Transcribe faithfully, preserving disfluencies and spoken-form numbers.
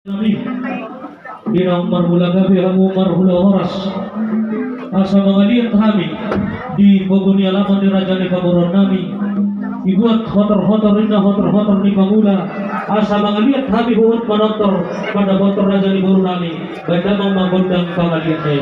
Nami, di na marhula gabe hamu marhula horas. Asa mangaliat hami di pogu ni alaman ni raja ni pamoruon nami. Dibuat hotor-hotor inna hotor-hotor ni pangula. Asa mangaliat hami huhut manortor mandapothon raja ni boru nami. Baen damang ma gondang pangaliat na i.